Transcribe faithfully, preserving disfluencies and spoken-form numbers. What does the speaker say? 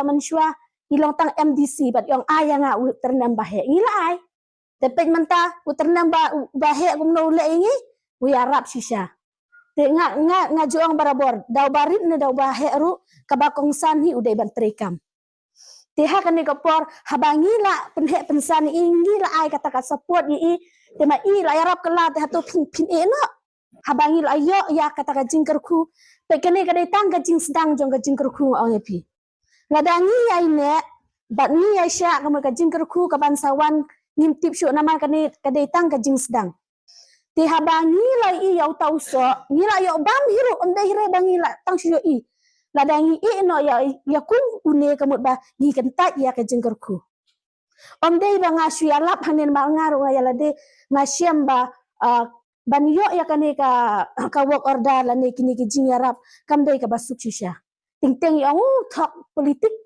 mynshwa i long tang MDC bad i ong ai ïa nga u tyrnem ba heh, ngi la ai. Te peit mynta u tyrnem ba, ba heh kumno u leh ïa ngi, u ïarap shisha. Te nga, nga, nga ju ong barabor, da uba rit ne da uba heh ruh, kaba kongsan hi u dei ban treikam. Te ha kane ka por, haba ngi la pynheh pynsan ïa i, ngi la ai kata ka support ïa i, te ma i la ïarap kylla, te hato phin, phin ïeh noh. Haba ngi la ïoh ïa kata ka jingkyrkhu, peit kane ka dei tang ka jingsdang jong ka jingkyrkhu, nga ong ïa phi. Lada ngi ïai neh bad ngi ïai shah ka mut ka jingkyrkhu kaban sa wan, ngim tip shuh namar kane ka dei tang ka jingsdang. Te haba ngi la ïoh ïa uta u soh, ngi la ïoh bam hi ruh, ym dei hi re ba ngi la tang shu ïohi. Lada ngi ïeh noh ïa, ïa kum une ka mut ba ngi kyntait ïa ka jingkyrkhu. Ym dei ba nga shu ïalap hangne namar nga ruh nga ïa lade, nga shem ba, ah, ban ïoh ïa kane ka, ka work order lane kine ki jingïarap kam dei kaba suk shisha. Teng teng i ong u thok politik